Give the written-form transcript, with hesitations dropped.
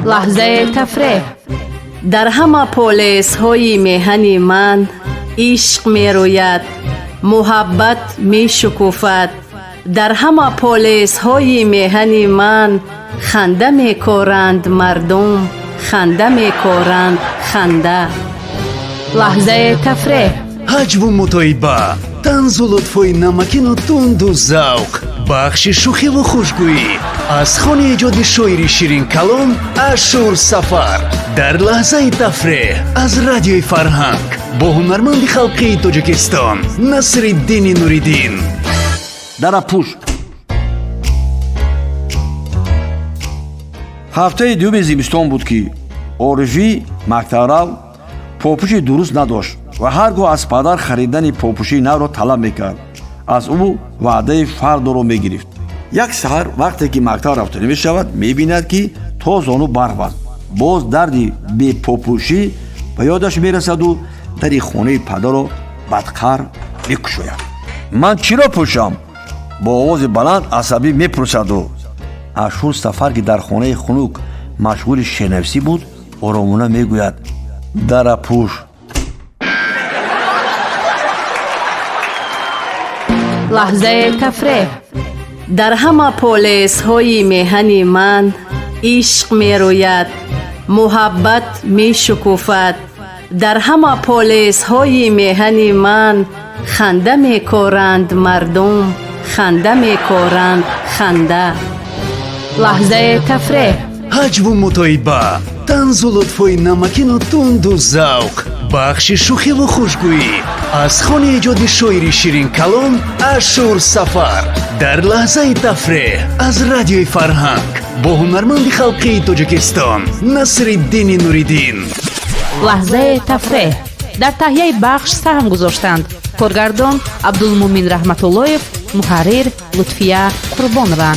Лаҳзаи тафреҳ. Дар ҳама полесҳои меҳани ман ишқ мерӯяд, муҳаббат мешукуфад. Дар ҳама полесҳои меҳани ман ханда мекоранд мардум, ханда мекоранд, ханда. Лаҳзаи тафреҳ. Ҳаҷву мутоиба, танзу лутфҳои намакину тунду завқ, бахши шӯхиву хушгӯӣ аз хони эҷоди шоири ширинкалом Ашур Сафар дар лаҳзаи тафреҳ аз Радиои Фарҳанг бо ҳунарманди халқии Тоҷикистон Насриддини Нуриддин. Дара пӯш. Ҳафтаи дуюми зимистон буд, ки Орифӣ мактабрав попӯши дуруст надошт ва ҳар гоҳ аз падар харидани попӯшии навро талаб мекард, аз ӯ ваъдаи фардоро мегирифт. Як саҳар, вақте ки мактаб рафтанӣ мешавад, мебинад, ки то зону барф аст. Боз дарди бепопӯшӣ ба ёдаш мерасаду дари хонаи падарро бадқаҳр мекушояд. «Ман чиро пӯшам?» — бо овози баланд асабӣ мепурсаду. Ашур Сафар, ки дар хонаи хунук машғули шеърнависӣ буд, оромона мегӯяд: «Дара пӯш». Лаҳзаи тафреҳ. Дар ҳама полесҳои меҳани ман ишқ мерӯяд, муҳаббат мешукуфад. Дар ҳама полесҳои меҳани ман ханда мекоранд мардум, ханда мекоранд, ханда. Лаҳзаи тафреҳ. Ҳаҷву мутоиба, танзу лутфҳои намакину тунду завқ, бахши шӯхиву хушгӯӣ аз хони эҷоди шоири ширинкалом Ашур Сафар дар лаҳзаи тафреҳ аз Радиои Фарҳанг бо ҳунарманди халқии Тоҷикистон Насриддини Нуриддин. Лаҳзаи тафреҳ. Дар таҳияи бахш саҳм гузоштанд: коргардон Абдулмумин Раҳматуллоев, муҳаррир Лутфия Қурбонова.